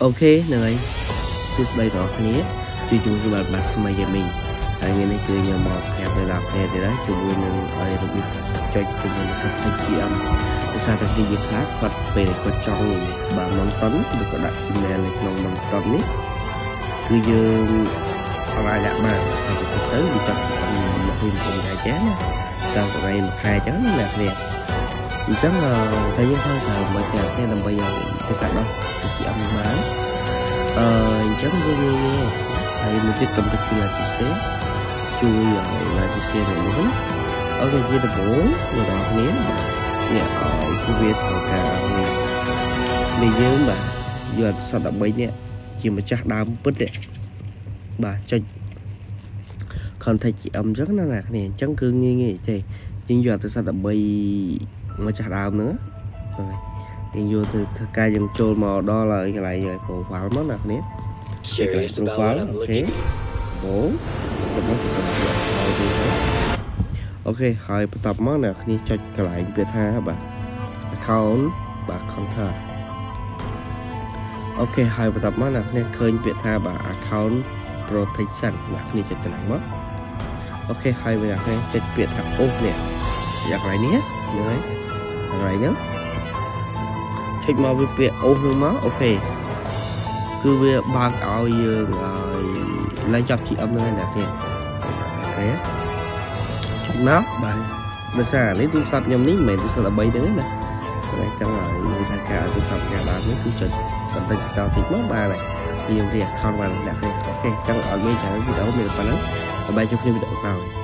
OK ហ្នឹងហើយសួស្តីដល់អ្នកគ្នាជួយជួយខ្ញុំបាទបាទស្មី Gaming ហើយថ្ងៃនេះគឺខ្ញុំមកប្រាប់ដល់អ្នកគ្នាទៀតហើយជាមួយនឹងឲ្យរបៀបចុចជាមួយនឹង contact GM ដោយសារតែគេនិយាយខ្លះគាត់ពេលដែលគាត់ចង់បាទ Moonton ឬក៏ដាក់ Gmail នៅក្នុង Moonton នេះគឺយើងអត់អាចដាក់បានតែទៅទៅវាចប់29ថ្ងៃចេះណាតាមសម័យមួយខែអញ្ចឹងណាអ្នកគ្នាអញ្ចឹងតែយើងត្រូវត្រូវមកតែគ្នាដើម្បីឲ្យទៅកាត់ដោះ GM បានអញ្ចឹងវាងាយងាយហើយមួយទៀតកុំភ្លេចជួយ like ជួយ share ជួយឲ្យ like ជួយ share នៅនោះណាOK ជាដំបូងអ្នកនរគ្នាបាទនេះឲ្យគឺវាត្រូវការនេះនេះយើងបាទយកអត្ថសត្វ13នេះជាម្ចាស់ដើមពិតនេះបាទចុច contact GM អញ្ចឹងណាអ្នកគ្នាអញ្ចឹងគឺងាយងាយទេយើងយកអត្ថសត្វ13ម្ចាស់ដើមហ្នឹងហ្នឹងហើយយើងយកទៅធ្វើការយើងចូលមកដល់ហើយកន្លែង profile មកណាគ្នា Curious about what profile I'm OK looking បងទៅមកទៅឲ្យវាហើយ OK ហើយបន្ទាប់មកអ្នកគ្នាចុចកន្លែងវាថាបាទ account បាទ counter OK ហើយបន្ទាប់មកអ្នកគ្នាឃើញពាក្យថាបាទ account protection អ្នកគ្នាចុចទៅហ្នឹងមក OK ហើយអ្នកគ្នាចុចពាក្យថាអូសនេះយ៉ាងកន្លែងនេះហ្នឹងហើយកន្លែងហ្នឹងចុចមកវាពាក្យអូសហ្នឹងមក OK គឺវាបើកឲ្យយើងឲ្យឡើងចាប់ GM ហ្នឹងឯងអ្នកគ្នា OK ចុចមកបាទដោយសារនេះទូរស័ព្ទខ្ញុំនេះមិនមែនទូរស័ព្ទ13ហ្នឹងទេណាតែចង់ឲ្យវាថាការឲ្យទូរស័ព្ទផ្ញើដើមនេះគឺចុចបន្តិចតតិចមកបានហើយយើងរៀប account បានអ្នកគ្នាOK ចឹងអត់មានច្រើនវីដេអូមានប៉ុណ្ណឹងបាយជួបគ្នាវីដេអូក្រោយ។